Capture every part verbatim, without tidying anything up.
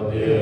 Thank you.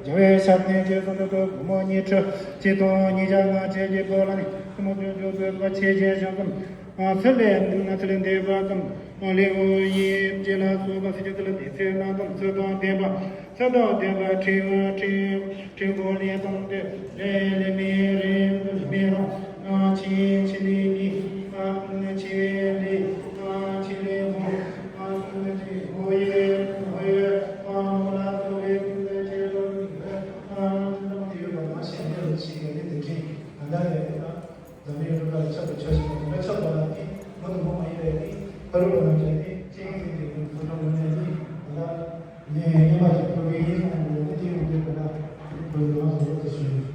རྒྱལ་བའི་ཞབས་བརྟན་གྱི་གསུང་གྲོགས་སྒོ་མོ་གཉིས་ཁྲི་གཅིག་སྟོང་ཉིས་བརྒྱ་ལྔ་བཅུ་གི་སྒོ་ལ་ནི་ཐུན་མོང་དཔལ་འབྱོར་བོད་པ་ཆེ་ཆེ་ཞང་ཙམ་ཚུལ་ལས་ཚུལ་ལས་འདས་པ་ཙམ་ལེའུ་ཡིན་ཅེས་ལ་སོགས་པ་ཚིག་གི་ཚུལ་འདི་ཚེ་ན་དང་ཚུལ་དང་ལྡན་པ་ཚུལ་དང་ལྡན་པ་ཁྲིམས་ཁྲིམས་ཁྲིམས་སྒོ་ལས་དང་སྟེ་ལས་ལས་མི་རིགས་མི་རང་ཆི་ཆི་ལི་ལི་ཆི་ལི་ཆི་ལི་ཧོ་ཡེ་ཧོ་ཡེ། འཛམ་བུ་གླིང་རིམ་པར་ཆགས་པའི་ཆོས་ཤིག་དང་དེ་འདྲའི་ཨ་ད་ལྟ་ཡང་འཛམ་བུ་གླིང་རིམ་པར་ཆགས་པའི་ཆོས་ཤིག་དང་དེ་འདྲ་ཆགས་པ་ལ་ནི་མ་དང་མ་མ་ཡིན་པའི་ནི་ཕ་རོལ་པོ་རྣམས་ཀྱང་ནི་སྤྱན་རས་གཟིགས་ཀྱི་གོ་འཕང་ངོ་མས་ནི་ད་ལྟ་ངས་སྔོན་མ་ཞིག་ཐོབ་པའི་ཡིན་གསུངས་པ་ནི་དེ་ཡོང་དུས་ད་ལྟ་གོ་ཡོང་བ་བཟོ་བ་དེ་ཞུ།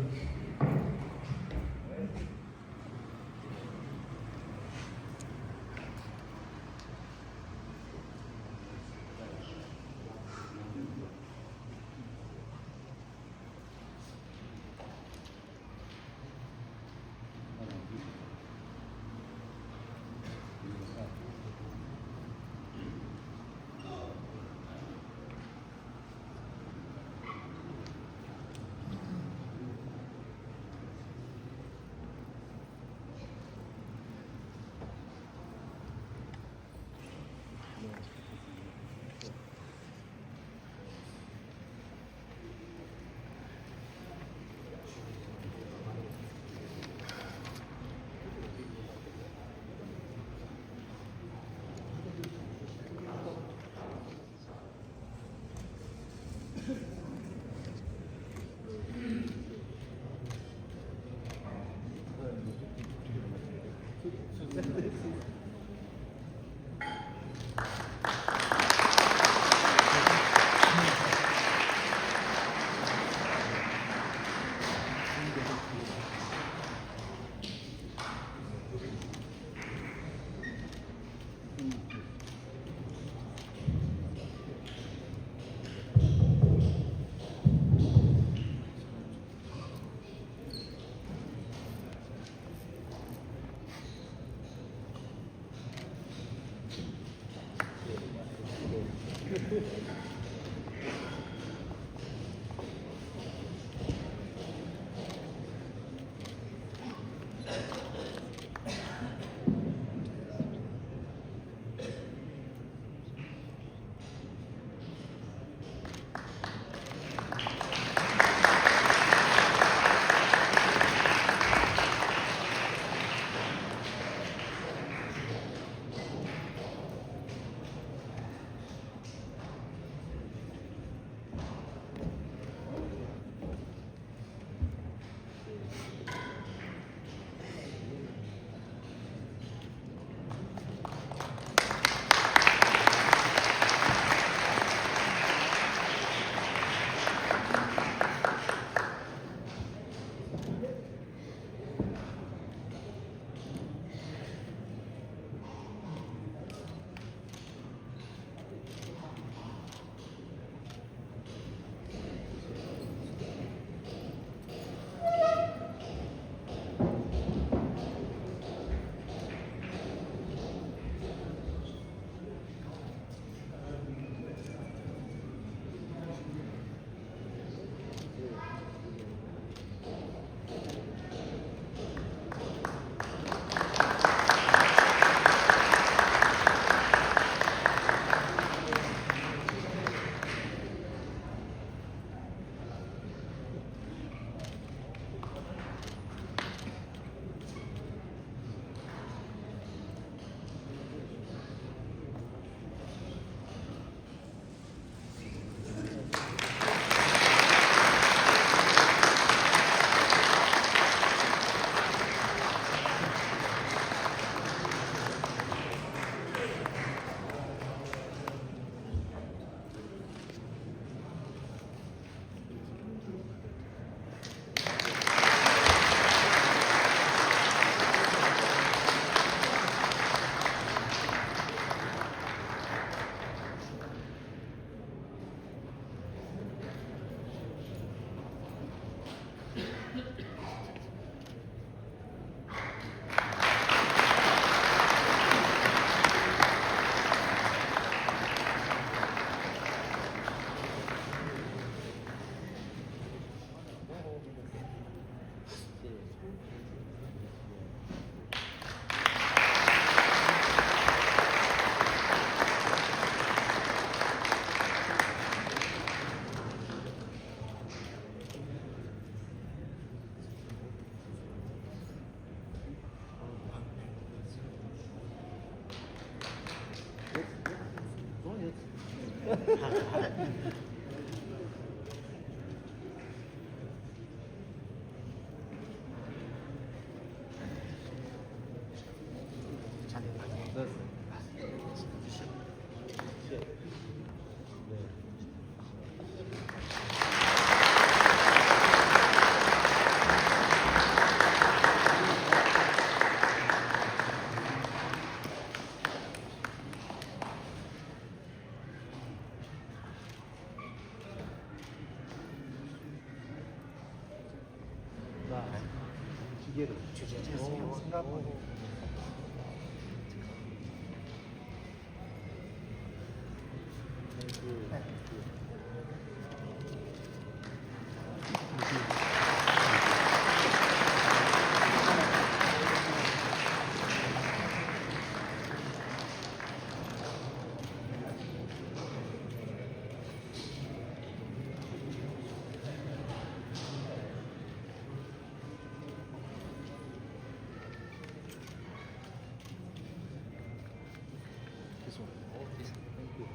This one. Oh, this one. Thank you.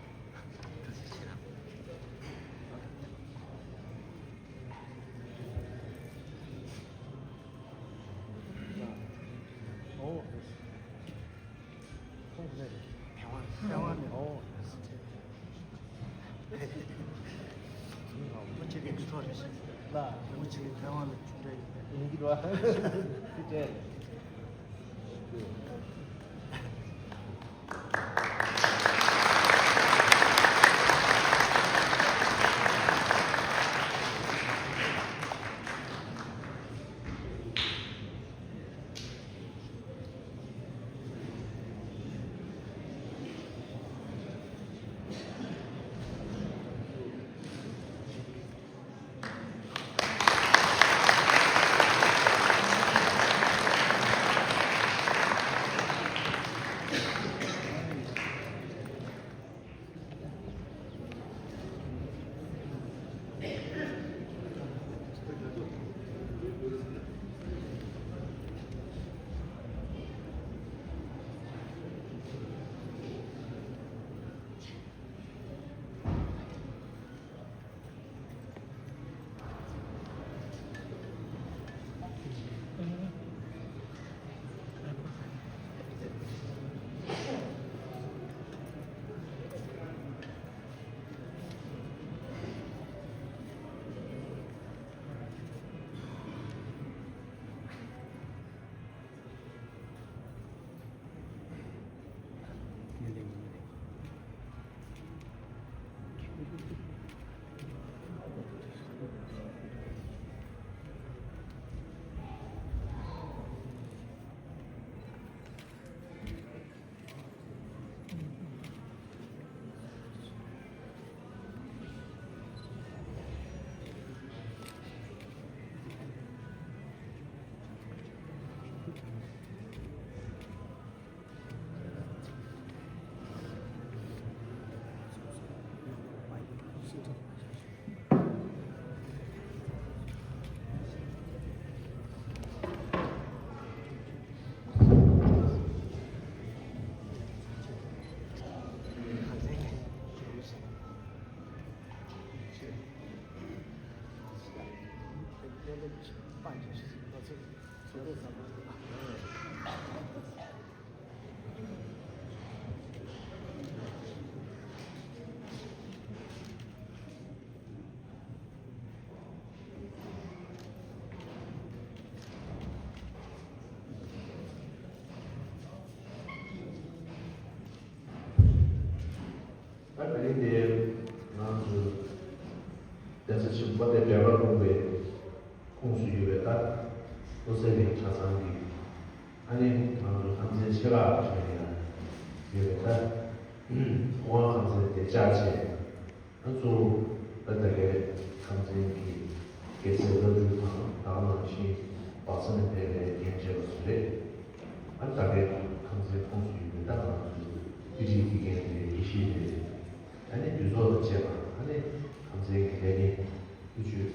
This is Chirag. Oh, yes. Oh, yes. ད་དེ་རིང་འདིར་ང་ཚོ་གདན་ས་ཆེན་པོ་དཔལ་ལྡན་འབྲས་དཀར་སྤུངས་པའི་ཁོངས་སུ་ཡོད་པའི་ད་བློ་གསལ་གླིང་གྲྭ་ཚང་གི་ཨ་ནི་ང་ཚོ་ཁམས་ཚན་ཆེ་ཁག་ཆེ་ཡང་ཡོད་པའི་ད་ཐུབ་དབང་ཁམས་ཚན་དེ་བཅར་བྱས། ང་ཚོ་ད་ལྟ་གའི་ཁམས་ཚན་གྱི་རྒྱལ་སྲས་བླ་སྤྲུལ་དང་ད་ག་ནང་བཞིན་སྦག་ས་ནས་ཕེབས་པའི་རྒན་གཞོན་པ་ཚོ་རེད། ཨ་ད་གའི་ཁམས་ཚན་ཁོངས་སུ་ཡོད་པའི་ད་ང་ཚོ་བོད་རིགས་དགེ་རྒན་རེད། དགེ་བཤེས་རེད། ཨ་ནི་འདུས་ཚོགས་དང་བཅས་པ་ཨ་ནི་ཁམས་ཚན་གྱི་ལས་འགན་ཐུགས་ཆུད་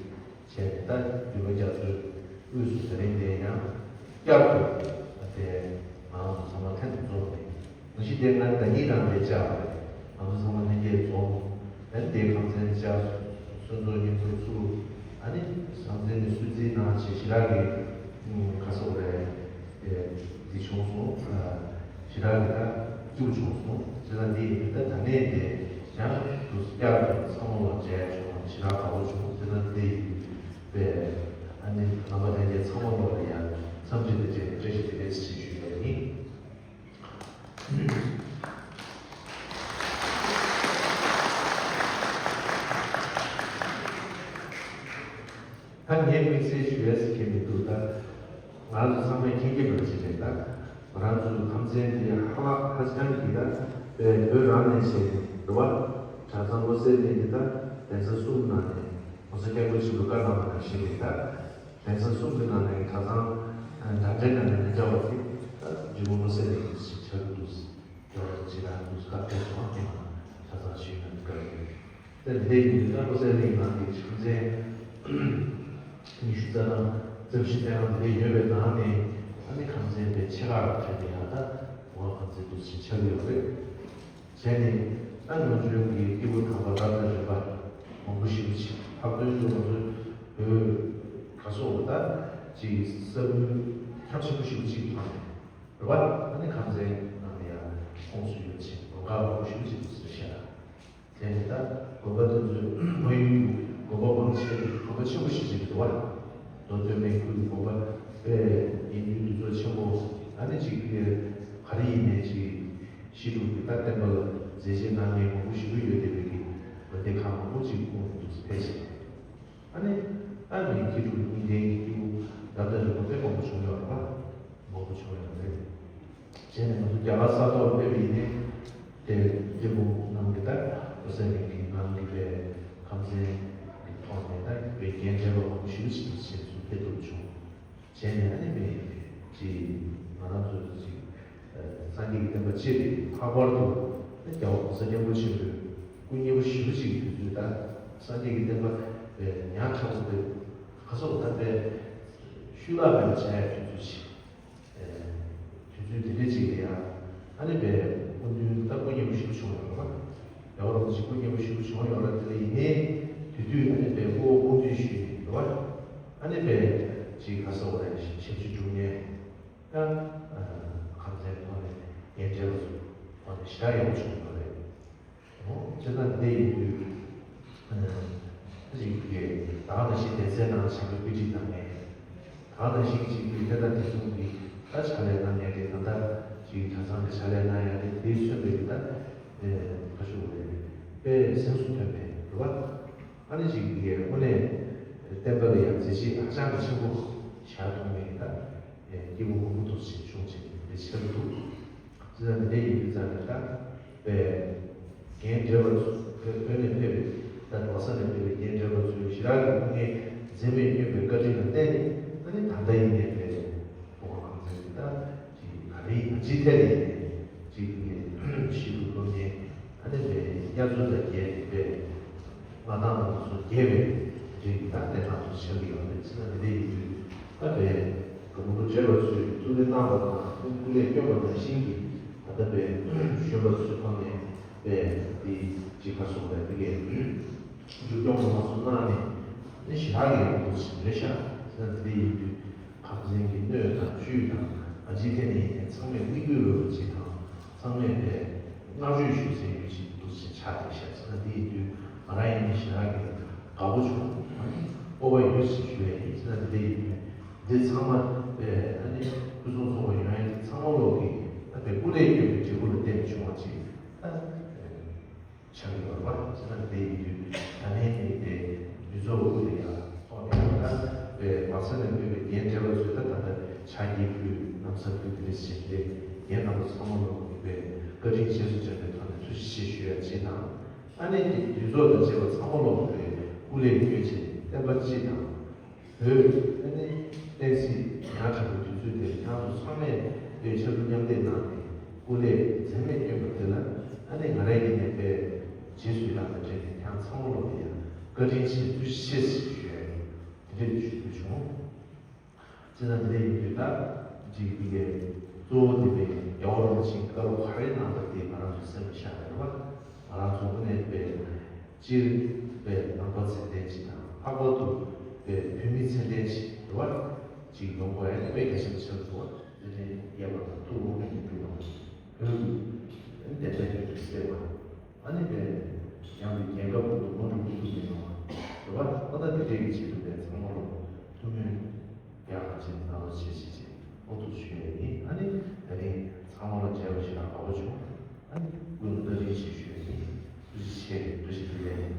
བྱས་ནས་ད་འདུས་པ་རྒྱ་མཚོའི་དབུས་སུ་ད་རིང་འདིར་ཡང་བསྐྱར་དུ་ད་ལྟའི་ང་ཚོ་ཚང་མ་ལྷན་དུ་འཛོམས་ནས་ང་ཞིག་དེ་ང་ཟླ་ཉིན་རང་རེད་བཅར་བ་རེད། ང་ཚོ་ཚང་མ་ལྷན་རྒྱས་འཛོམས། ཨ་ནི་དེའི་ཁམས་ཚན་བཅར་སོང་། སོན་ཚོགས་བསྙེན་བཀུར་བཙུགས། ཨ་ནི་ཁམས་ཚན་ནས་གསོལ་ཚིགས་གནང་བྱས་ཞེ་དྲག་གི་ཁ་སོག་རེད། དེ་བྱུང་སོང་། ཞེ་དྲག་གི་ད་སྐྱིད་པོ་བྱུང་སོང་། དེ་ལ་དེ་ཡིན་དུས་ད་ད་ནས་དེ་ཡང་དུ་བསྐྱར་དུ་ཚང་མ་ལ་མཇལ་བྱུང་། ཞེ་དྲག་དགའ་པོ་བྱུང་། དེ་ལ་དེ་ཡིན་དུས་པས་ཨ་ནི་རྣམ་པ་ལྷན་རྒྱས་ཚང་མ་ལོག་ལ་ཡང་འཚམས་འདྲི་དང་བཅས་བཀྲ་ཤིས་བདེ་ལེགས་ཞེས་ཞུ་ཡ་ཡིན། ད་ངས་དམིགས་བསལ་ཞུ་ཡས་ཁྱད་མི་འདུག་ད་ང་རང་ཚོ་ཚང་མས་མཁྱེན་གྱི་མ་རེད་ཅེས་རེད། ད་ང་རང་ཚོའི་ཁམས་ཚན་འདི་ཧ་ལ་ཧ་ཅང་གི་ད་བོད་རང་ནས་བྱས་ནས་འདུག་བ། གྲྭ་ཚང་བློ་གསལ་གླིང་གི་ད་གདན་ས་གསུམ་ནང་ནས་༸གོང་ས་༸སྐྱབས་མགོན་ཆེན་པོས་བཀའ་གནང་བ་ནང་བཞིན་རེད། ད་གདན་ས་གསུམ་གྱི་ནང་ནས་གྲྭ་ཚང་འདྲ་འདྲའི་ནང་ནས་མི་འདྲ་བ་དེ་ད་འཇུག་པ་བློ་གསལ་གླིང་གི་ཆགས་ཀྱི་འདུག་ཡོད་ཅེས་ལ་འདུག་ད་ཕེབས་སོང་། ཁྱེད་རང་གྲྭ་ཚང་ཞིག་ནང་བཀའ་ཡོད། དེ་ལས་ཡིན་ན་བློ་གསལ་གླིང་ནང་གི་ཁམས་ཚན་ཉི་ཤུ་རྩ་གྲངས་རྩ་བཞི་དེ་རང་དེ་ཡོད་པའི་ནང་ནས་ཨ་ནི་ཁམས་ཚན་དེ་ཆེ་ཁག་ལ་ཕེབས་ཏེ་ཡང་ད་འོ་ཁམས་ཚན་འདུག་ཅེས་ཆགས་ཀྱི་ཡོད་རེད། བྱས་ནས་ད་ནམ་རྒྱུན་གྱི་སྐྱེས་བུ་དམ་པ་རབ་དང་རིམ་པ་མང་པོ་ཞིག་ཅིག་ལྷག་དོན་དུ་ང་ཚོའི་བོད་ག་སོགས་ད་ཅིག་ས་ཁུལ་ཁྱབ་ཆེན་པོ་ཞིག་ཅིག་ཐོག་ནས་རེད་བ། ཨ་ནི་ཁམས་ཚན་ནང་ལ་ཡང་ཁོངས་སུ་ཡོད་ཅིག་ལོ་འགའ་མང་པོ་ཞིག་ཅིག་ཟེར་ཤག་དེ་ནི་ད་དགོན་པ་དེ་ཚོའི་ཕ་ཡུལ་དགོན་པ་མང་ཆེ་དགོན་པ་ཆེན་པོ་ཞིག་ཅིག་འདུག་བ། མདོ་སྟོད་སྨད་ཁུལ་གྱི་དགོན་པ་དཔེ་དགེ་འདུན་འདུས་ཚོགས་ཆེན་པོ་ཨ་ནི་ཅིག་གི་ག་རེ་ཡིན་ནའི་ཅིག་གཞི་གྲུབ་ཀྱི་ད་བསྟན་པ་ལ་མཛད་རྗེས་གནང་མཁན་མང་པོ་ཞིག་ཡོད་བསྡད་པའི་གི་མདོ་སྡེ་ཁག་མང་པོ་ཅིག་ཁོངས་སུ་ཕེབས་ཤིང་། ཨ་ནི་ཨ་ནི་སྐྱིད་སྡུག་གཉིས་ལྡན་གྱི་སྐྱེས་བུ་རབ་དང་རིམ་པ་དཔེ་མང་པོ་བྱུང་ཡོད་རེད་པ། མང་པོ་བྱུང་ཡོད་རེད། བྱས་ནས་ང་ཚོ་རྒྱ་གར་ས་ཐོག་ལ་ཕེབས་པ་ཡིན་ནའི་དེ་སྐྱེས་བུ་རྣམས་ཀྱི་ད་བློ་གསལ་གླིང་གི་ནང་གི་པའི་ཁམས་ཚན་གྱི་ཐོག་ནས་ད་པའི་རྒན་གྲས་པ་མང་པོ་ཞིག་ཞིག་བྱས་ཚུལ་དཔེ་ཐུབ་བྱུང་། བྱས་ནས་ཨ་ནི་མི་ཅིག་ང་རང་ཚོ་ཅིག་སངས་རྒྱས་ཀྱི་བསྟན་པ་སྤྱི་རིགས་ལྷག་པར་དུ་རྒྱལ་བ་གོང་ས་སྐྱབས་མགོན་ཆེན་པོའི་སྐུ་ཉེ་པོ་ཞེ་པོ་ཅིག་གི་དུས་ཚོད་ད་སངས་རྒྱས་ཀྱི་བསྟན་པ་ཉག་ཕྲ་བོ་དེ་ཁ་སོགས་ད་པའི་ཤུལ་བཞག་མེད་པ་བྱ་ཡ་དུས་ཚོད་ཅིག་དུས་ཚོད་དེ་འདྲ་ཅིག་ལ་ཡང་ཨ་ནི་པའི་སྐུ་མདུན་ད་སྐུ་ཉེ་པོ་ཞེ་པོ་བྱུང་ཡོད་རེད་པ། རྒྱལ་བ་རིན་པོ་ཆེ་སྐུ་ཉེ་པོ་ཞེ་པོ་བྱུང་ཡོད་རེད། དེ་ལ་ཡིན་ནའི་དེ་དུས་ཨ་ནི་པའི་སྐུ་འོ་སྐུ་མདུན་ཞུས་ནས་རེད་པ། ཨ་ནི་པའི་ཅིག་ག་སོགས་རེད་ཞབས་ཕྱི་བཅུག་ནས། ད་ཁམས་ཚན་ཐོག་ནས་རྒན་གྲས་པ་ཚོ་ཐོག་ནས་ཞེ་དྲག་ཡག་པོ་བྱུང་ཡོད་རེད། ཨོ་ཅེ་ན་འདི་ཡིན་དུས་ཨ་ཅིག་གི་ད་ག་ནང་བཞིན་སྡེ་ཚན་ནང་བྱ་དགའ་བཀོད་སྒྲིག་གནང་མཁན། ད་ག་ནང་བཞིན་ཅིག་གི་དེ་དང་དེ་མཚུངས་ཀྱི་ད་ཕྱག་ལས་གནང་མཁན་རེད། ད་ལྟ་ཅིག་གྲྭ་ཚང་གི་ཕྱག་ལས་གནང་ཡ་རེད། དེའི་མཚོན་པའི་གི་ད་ཁ་ཤུགས་རེད། དཔེ་སེམས་སུ་ཐོན་པའི་རེད་བ། ཨ་ནི་ཅིག་གིས་དངོས་གནས་བསྟན་པ་ལ་ཡང་མཛད་རྗེས་ཧ་ཅང་གི་ཆེན་པོ་བཞག་ཐུབ་མཁན་ད་སྐྱེས་བུ་མང་པོ་འདུག་ཅེས་བྱུང་ཅིག་དེ་ཆེ་རུ་འདུག་ཅི་ལྟར་འདི་འདྲ་ཡིན་དུས་ཙང་ནས་ད་པའི་རྒན་གྲས་པ་ཚོ་བོད་བོད་ནས་ཕེབས་པའི་ད་ལོ་གསར་ནས་ཕེབས་པའི་རྒན་གྲས་པ་ཚོས་ཞེ་དྲག་གི་སྐུ་ངལ་འཛེམས་མེད་སྐྱོན་པའི་བཀའ་དྲིན་ལ་བརྟེན་ནས་ཨ་ནི་ད་ལྟ་ཡིན་ནའི་པའི་ཁོང་ཁམས་ཚན་གྱི་ད་ཅིག་ག་རེ་ཡིན་ཅི་ཐད་ནས་ཅིག་གི་ཤི་རུ་ལོ་ངན། ཨ་ནི་པའི་དབྱར་མཚོ་དང་རྒྱན་དེ་པའི་མངའ་ཐང་དང་སོགས་རྒྱས་པའི་རིགས་ཀྱི་ད་བསྟན་ཐང་དུ་ཆགས་ཀྱི་ཡོད་རེད། ཅེ་ན་འདི་འདྲ་ཡིན་དུས་ད་པའི་གྲོགས་པོ་བགྲེས་པ་ཚོས་ཐུགས་རེ་གནང་བ་དང་སྐུ་ལས་བསྐྱོན་པ་ནང་བཞིན་གྱི་ད་ལྟ་པའི་གཞོན་པ་ཚོའི་ཐོག་ནས་པའི་འདི་ཅིག་ག་སོགས་པའི་དེ་གའི་མཇུག་སྐྱོང་གནང་སོང་གནང་ནས་ནི་ཞེ་དྲག་གི་ཡག་པོ་འདུག་ཟེར་རེད་ཤག་ཅེ་ན་འདི་འདྲ་ཡིན་དུས། ཁམས་ཚན་གྱི་སྣོད་དང་བཅུད་དང་ཨ་ཅི་ཐད་ནས་ཡིན་ནའི་ཚང་མས་དམིགས་ཡུལ་འོས་པ་ཅིག་དང་ཚང་མས་པའི་བསྔགས་བརྗོད་ཞུ་སའི་ཡུལ་ཅིག་འདུག་ཅེས་ཆགས་བསྡད་ཤག་ཟེར་ན་འདི་ཡིན་དུས་ང་རང་ཡིན་ནའི་ཞེ་དྲག་གི་དགའ་པོ་བྱུང་། ཨ་ནི་སྤོབས་པ་ཡོད་ཅེས་ཞུ་ཡ་ཡིན་ཟེར་ན་འདི་འདྲ་ཡིན་དུས་འདི་ཚང་མ་པའི་ཨ་ནི་ཕུན་སུམ་ཚོགས་པ་ཡོང་ཡ་འདི་ཚང་མ་ལོག་གི་ཨ་པའི་སྐུ་ལས་བསྐྱོན་པའི་འབྲས་བུ་ལ་བརྟེན་བྱུང་བ་ཅིག་ཨ། ཆགས་ཀྱི་ཡོད་རེད་པ། ཅེ་ན་དེ་ཡིན་དུས་ད་ནས་ནི་དེ་འདུས་ཚོགས་དབུ་ལ་ཡང་ཐོག་ནས་ད་པའི་བག་ཚ་ནས་ཕེབས་པའི་རྒན་གྲས་པ་ཚོས་ད་ད་ལྟ་ཕྱག་འཁྱེར་ཕུལ། ན་བཟའ་ཕུལ། དེ་འདྲ་བྱས་ཏེ་རྒན་རྣམ་པ་ཚང་མ་ལོག་གི་པའི་བཀའ་དྲིན་རྗེས་སུ་དྲན་པའི་ཐོག་ནས་ཐུགས་རྗེ་ཆེ་ཞུ་ཡ་ཅིག་དང་། ཨ་ནི་དེ་འདུས་ཚོགས་དང་བཅས་པ་ཚང་མ་ལོག་གི་པའི་སྐུ་ལས་བསྐྱོན་བྱས་བསྟན་པ་སྤྱི་དང་། བོད་ཨ་ནི་བསྟན་སྲིད་ཉག་ཕྲ་བའི་དུས་ཚོད་དེར་ཁྱེད་རང་ཚོ་ཚང་མས་བོད་ཆབ་སྲིད་མཉམ་འདེགས་གནང་ནས་སྐུ་ལས་འཛེམས་མེད་བསྐྱོན་པ་དེ་ལ་ཨ་ནི་ང་རང་ཡིན་ནའི་དཔེ་རྗེས་སུ་ཡི་རང་དང་འབྲེལ་ནས་ཁྱེད་རང་ཚང་མ་ལོག་ལ་ཡང་བཀའ་དྲིན་ཆེ་ཐུགས་རྗེ་ཆེ་ཞེས་ཞུ་ཡ་ཡིན། དེ་འདྲས་ཞུ་རྒྱུ་བྱུང་། ཅེ་ན་དེ་འདྲ་ཡིན་དུས་ད་ཅིག་དེ་གའི་གཙོ་བོ་དེ་བས་རྒྱལ་བ་རིན་པོ་ཆེས་བཀའ་སློབ་ག་རེ་གནང་པ་དེ་ང་རང་ཚོ་སེམས་ལ་ཤར་བ་རེད་པ། ང་རང་ཚོ་དངོས་གནས་དཔེ། སྤྱིར་པའི་ནང་པ་ཚད་ལྡན་ཅིག་དང་ལྷག་པར་དུ་པའི་བོད་མི་ཚད་ལྡན་ཅིག་རེད་བ། ཅིག་ཡོང་དགོས་ཡ་དེ་དཔེ་གལ་ཆེན་པོ་ཆགས་འདུག་བ། དེ་ནས་ཡ་བ་དང་ཐུགས་དགོངས་མེད་ཀྱི་འགྲུབ་པ། བོད་ཀྱི་བདེན་པའི་རྒྱུ་དེ་གསལ་བ། ཨ་ནི་པའི་ཡང་པའི་རྒྱལ་ཁབ་ཀྱི་ལུང་པ་འགྲོ་རྒྱུ་ཐུབ་མེད་ཡོང་བ་རེད་བ། ཨ་ད་དེ་འདྲའི་གི་ཆེད་དུ་པའི་ཚང་མ་ལོ་ཐུགས་སྨོན་ཡག་ག་ཅིག་གནང་རོགས་བྱེད་ཅེས་ཅེས་ཨོ་ཐུགས་ཞུ་ཡ་ཡིན། ཨ་ནི་ད་རིང་ཚང་མ་ལ་མཇལ་བ་ཞིག་ལ་དགའ་པོ་བྱུང་། ཨ་ནི་སྐུ་ལ་བཀའ་དྲིན་ཆེ་ཞུ་ཡ་ཡིན། ཐུགས་རྗེ་ཆེ། བཀྲ་ཤིས་བདེ་ལེགས།